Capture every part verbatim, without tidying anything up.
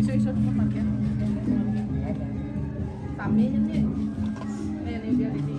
Iso-iso pun makan. Kami ini. Ini, ini dia ini.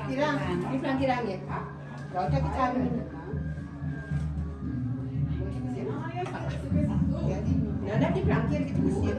Kirang, di Kirang ya. Kau cakap kami. Nada di Kirang kiri kita mesti.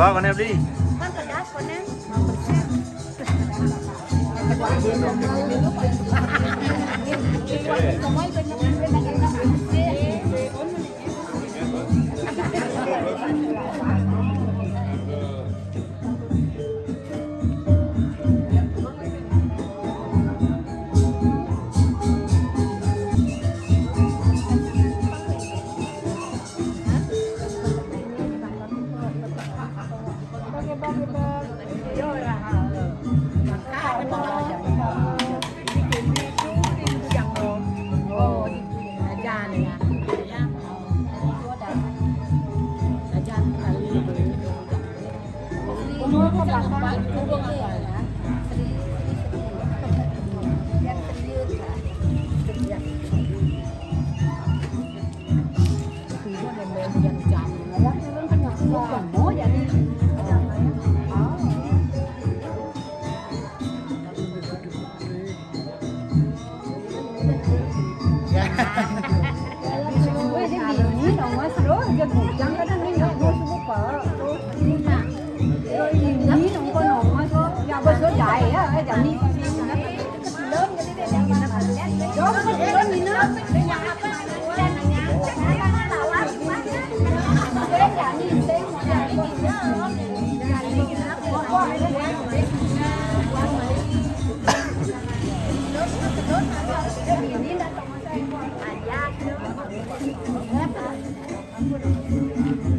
Pak, mana beli? Kan pedas, konen.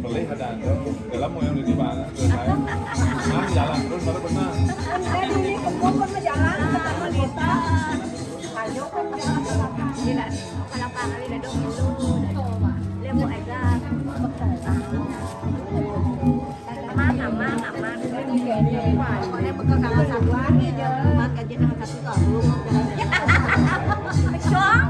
Pelih ada anda. Dalam mau yang di mana? Ah, jalan terus baru benar. Saya dulu kebun pernah jalan ke taman kota. Ayo, kan, jalan ke lapangan. Gila, ke lapangan ini dong dulu. Coba. Lihat mau aja. Aman, aman, aman. Pokoknya bekal tanggal satu hari aja. Buat gaji tanggal satu tuh, belum. Pecong.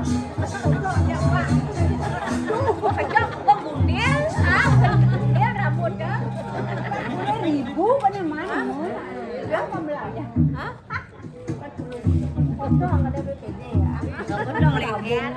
Tuh, pecong, gua gundil. Ah, gundil rambutnya. Ribu kan yang mana? Berapa belanja? Hah? Kodong ada B P J ya. Kodong lengket.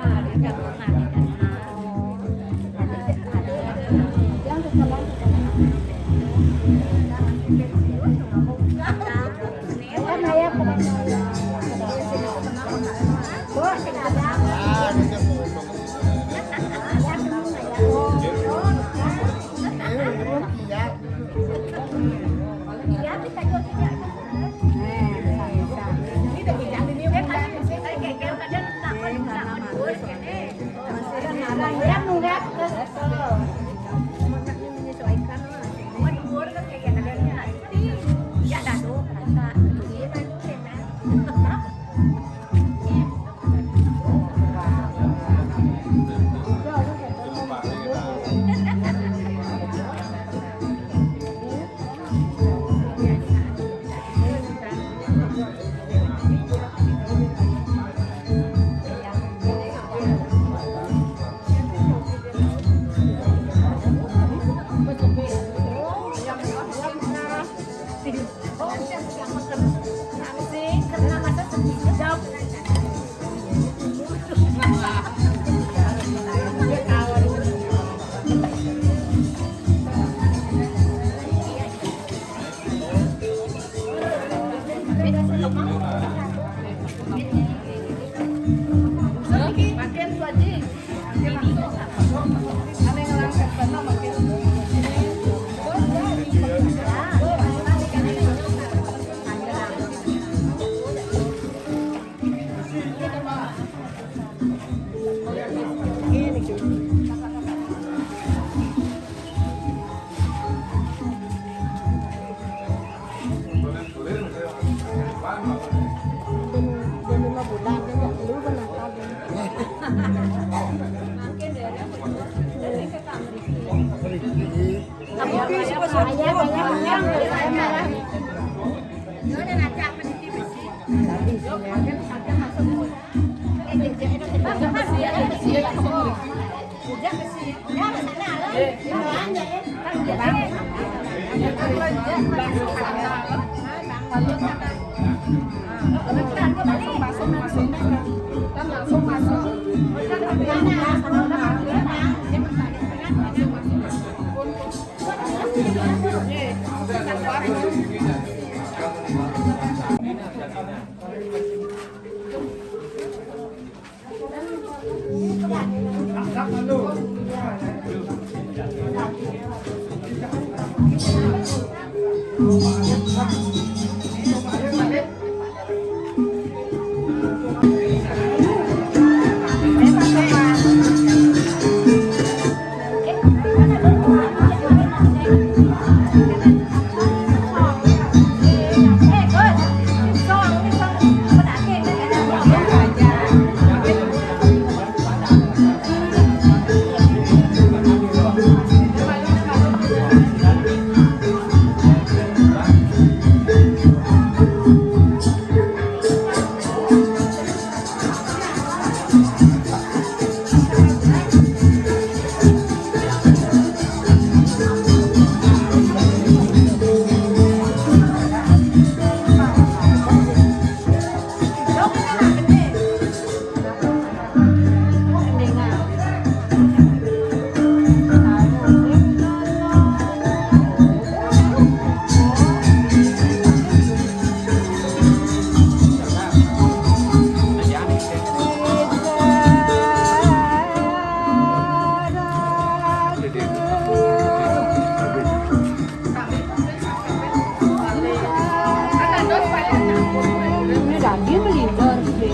Ini daging melibur sih.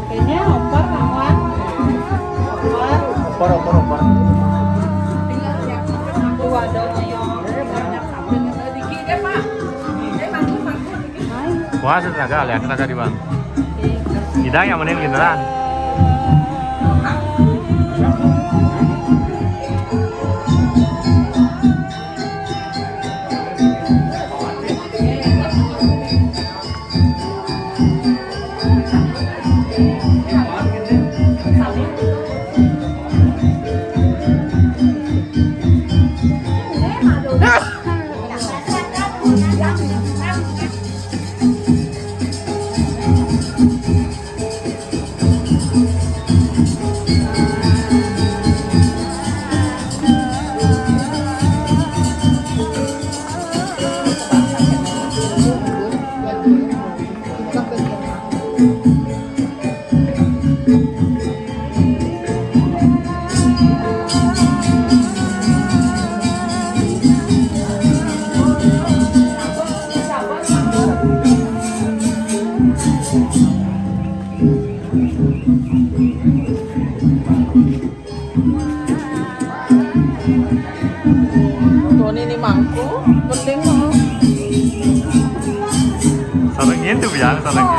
Kayaknya opor, kawan. Opor. Opor, opor, opor. Tuh ada yang Hai. Wah, tenaga, lihat tenaga di bang. Idang yang mending beneran. Tuh, ini mangku, penting loh. Sareng itu biar sareng.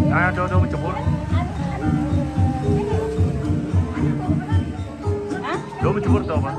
Nah, do, do menjemur. Hah? Do menjemur do apa?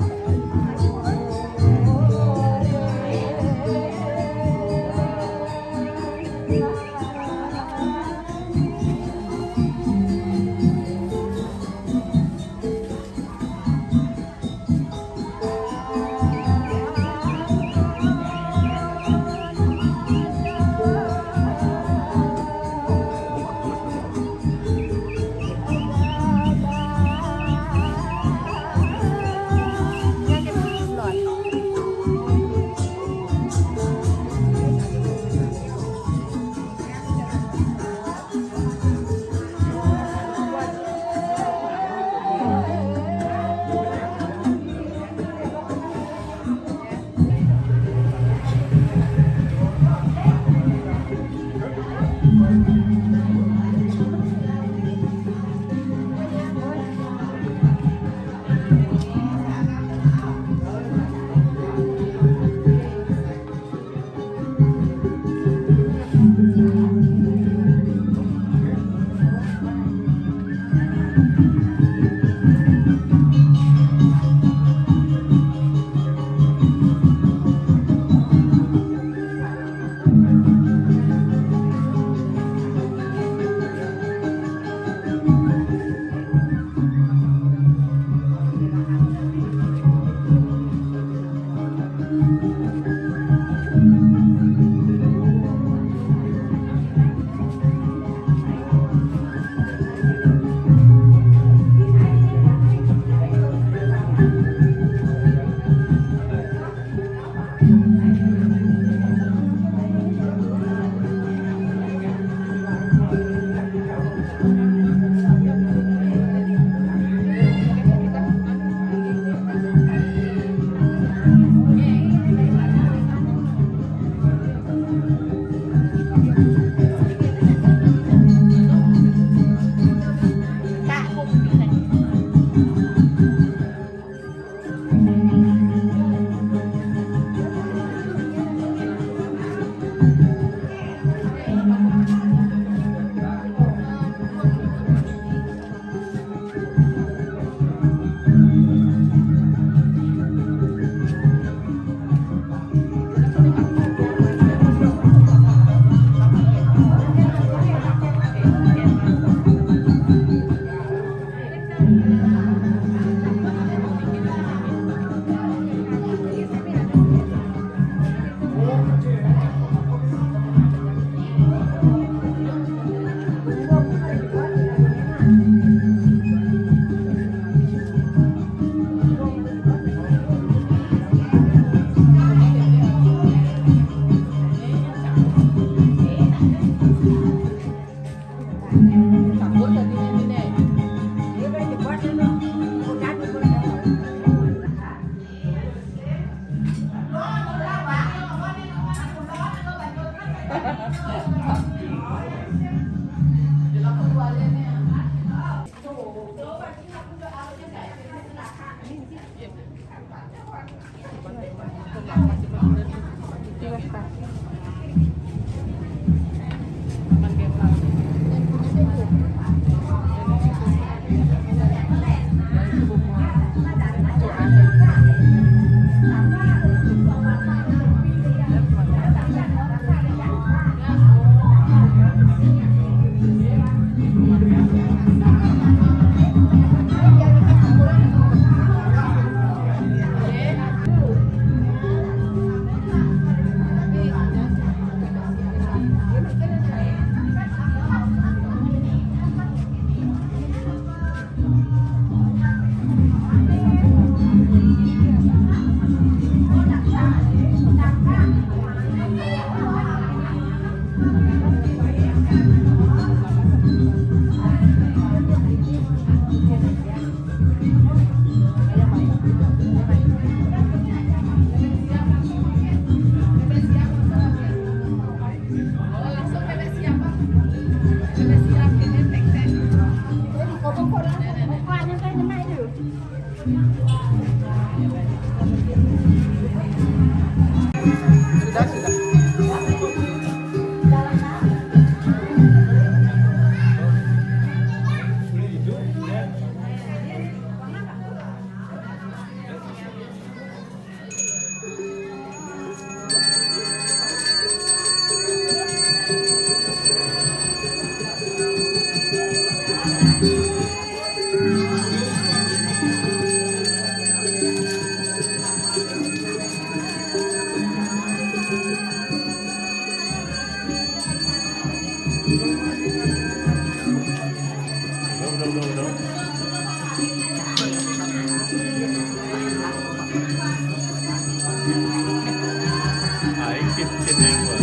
Ai, que, que tempo.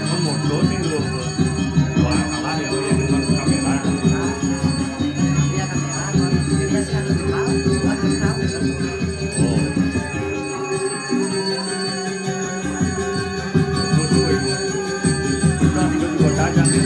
Vamos, doze minutos. Wah, kalah ya, ya, dengan kamera. Iya, kamera, kalau jadi ya, silakan. Oh. Terus, woi, kita tiba-tiba tajam ya.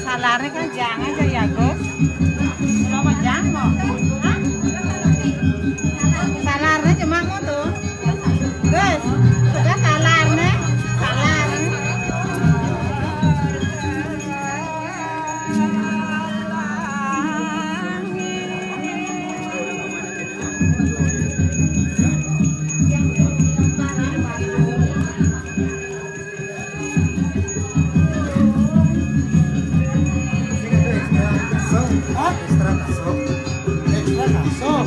Salarnya kan jang aja ya, Gus. Kalau apa jang mau? Hah? Salarnya cuma mau tuh. Gus, sudah salarnya. Salar. Hah? Ekstra kasok. Ekstra kasok.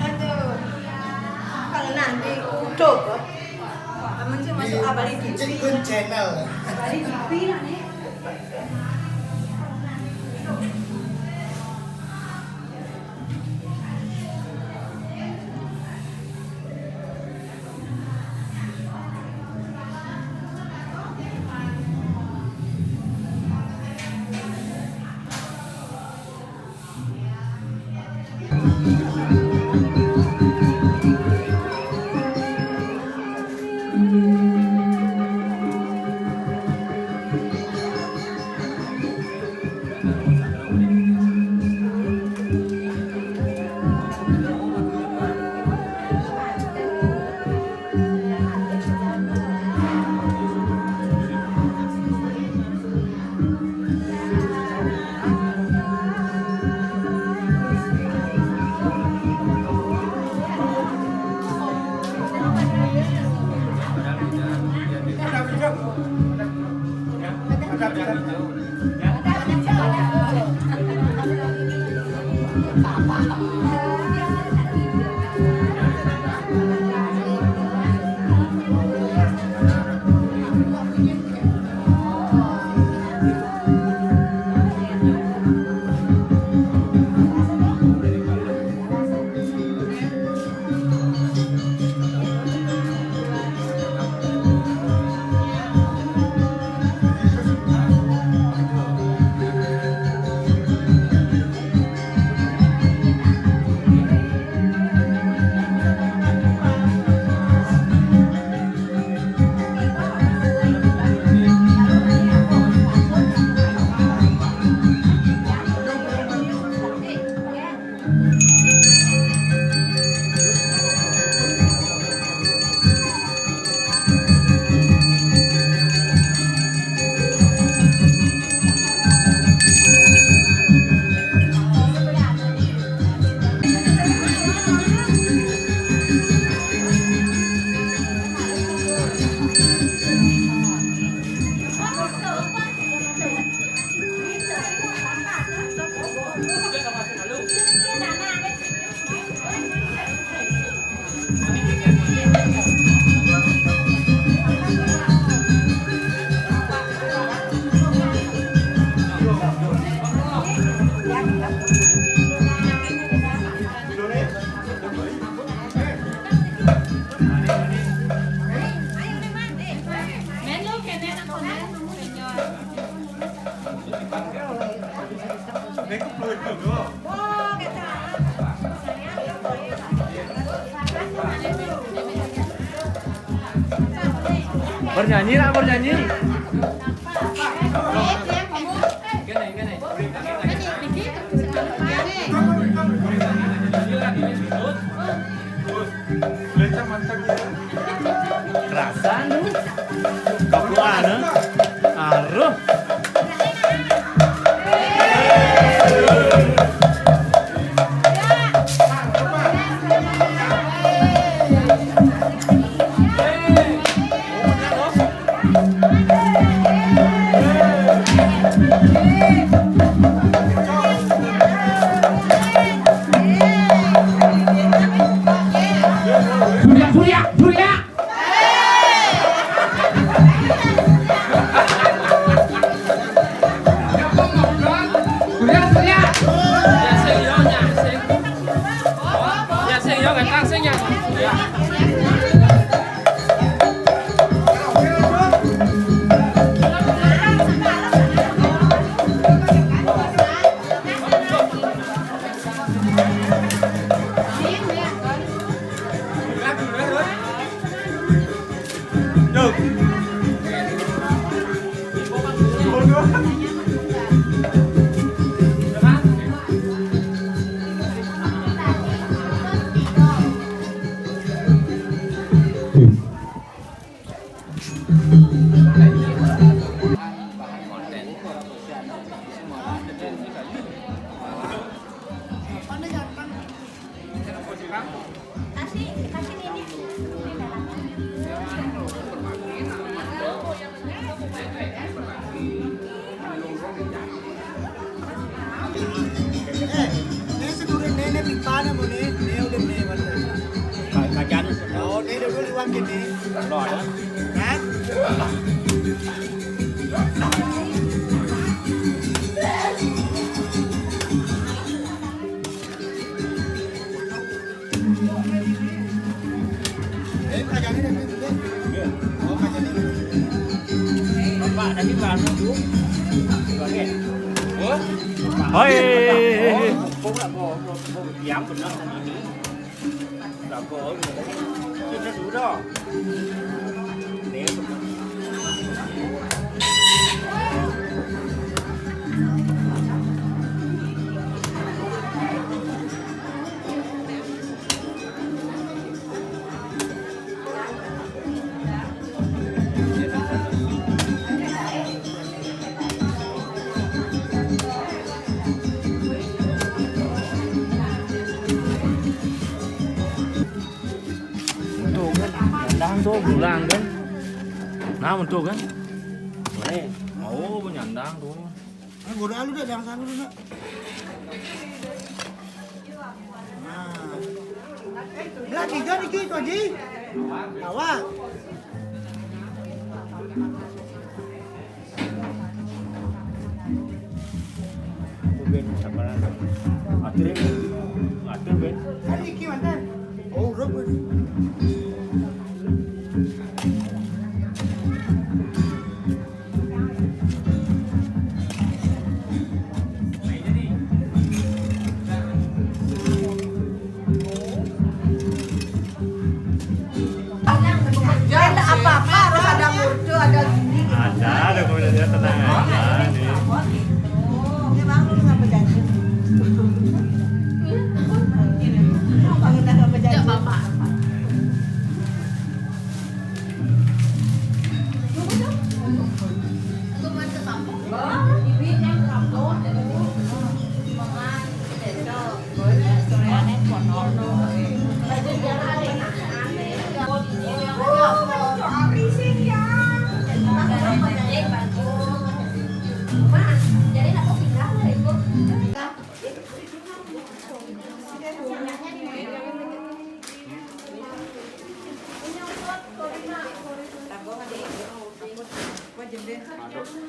Aduh. Kalau nanti udah, apa? Kamu sih masuk apa lagi? Cikun Channel. Apa lagi? Pina nih. Bernyanyi lah, bernyanyi. Kerasan tuh. Kapuan, eh. Aruh. Surya, Surya, Surya. Surya, Surya. Eh, ini sedulur nenek pimpana mo ne, ne udah ne mana? Kajan. Oh, ne udah liwat gini. Lo ada? Hah? Hoi. Untung kan, nyandang tuh, pulang kan. Nah, untung kan. Oh, nyandang tuh. Ah, gua lalu dah, jangan sana dulu, nak. Nah. Belah tiga niki, Pak Haji. Awak. Ben, sabar. Atur, atur, Ben. Hari niki mantan. Oh, urut, Ben. Ya, nggak apa-apa, harus ada murtu, ada gini, gitu. Ada, ada komentarnya, tenang aja, nih. Dia bangun nggak berjanji. Bangun nggak berjanji. Nggak apa-apa.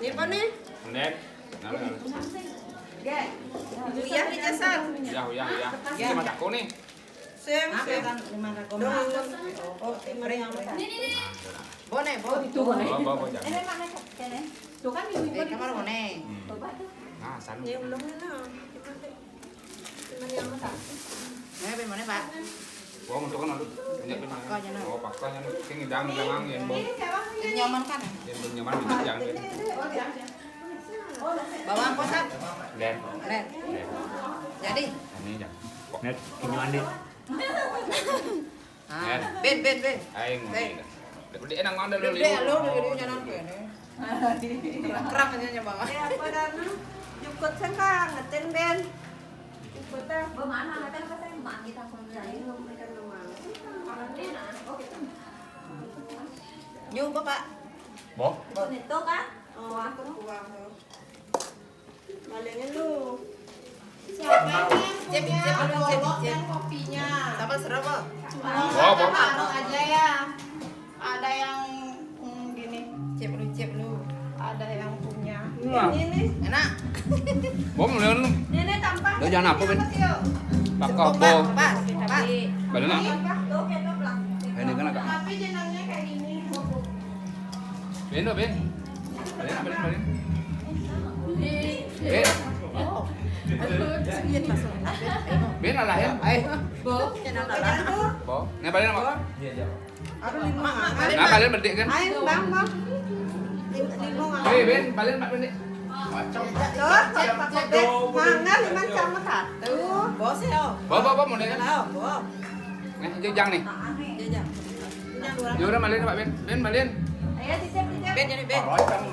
Ini apa nih? Nek. Uyah nih, Jasad. Uyah, uyah, uyah. Ini sama aku nih. Sing, sing. Dong. Oh, Ini, ini, ini. Bone, bo. Itu bone. Bawa, bawa, bawa, jangan. Ini mana, Kak? Ini. Tuh kan ibu-ibu. Eh, kamar bone. Hmm. Coba tuh. Nah, sana. Ya, belum, nah. Cuman yang masak. Eh, bone, Pak. Wong, untuk kan ada. Banyak bone. Pakanya, nah. Oh, pakanya, nah. Sing jangan, jangan, yang belum. Ini nyaman kan? Yang belum nyaman, jangan. Bawang kotak. Len. Len. Len. Jadi. Ini jangan. Net, ini mandi. Ah, ben, ben, ben. Aing. Udah enak mana lu? Udah lu, lu jadi nyanan kene. Kerang aja nya, Bang. Eh, apa dana? Jukut sengkang, ngeten, Ben. Jukut teh. Bemana ngeten apa saya? Mak kita pun jadi memberikan nama. Ini nah. Oh, gitu. Yuk, Bapak. Boh? Itu kan? Oh, aku buang. Balengin lu. Siapa yang punya golok dan kopinya? Siapa serapa? Wah, apa? Taruh aja ya. Ada yang, hmm, gini. Cep lu, cep lu. Ada yang punya. Wah. Ini nih. Enak. Bom lu. Ini nih tampah. Lu jangan apa, Ben? Pakai apa? Pas, pas. Balena. Ini kan agak. Tapi jenangnya kayak gini. Ben, Ben. Balik, balik, balik. Ben. Oh. Aku singin masuk. Ben, alahin. Ai. Bo, kenapa? Bo. Nih, balik nama. Iya, iya. Aduh, lima. Nah, balik, balik kan? Ayo, Bang, Bang. Lima, lima. Eh, Ben, balik, Pak, balik. Tuh, cek pakai Ben. Mangga lima sama satu. Bos ya. Bawa, bawa, bawa, mau deh kan? Lah, bos. Nih, jejang nih. Jejang. Ya udah, balik, Pak Ben. Ben, balik. Ayo, titip, titip. Ben, jadi Ben. Parah, Bang.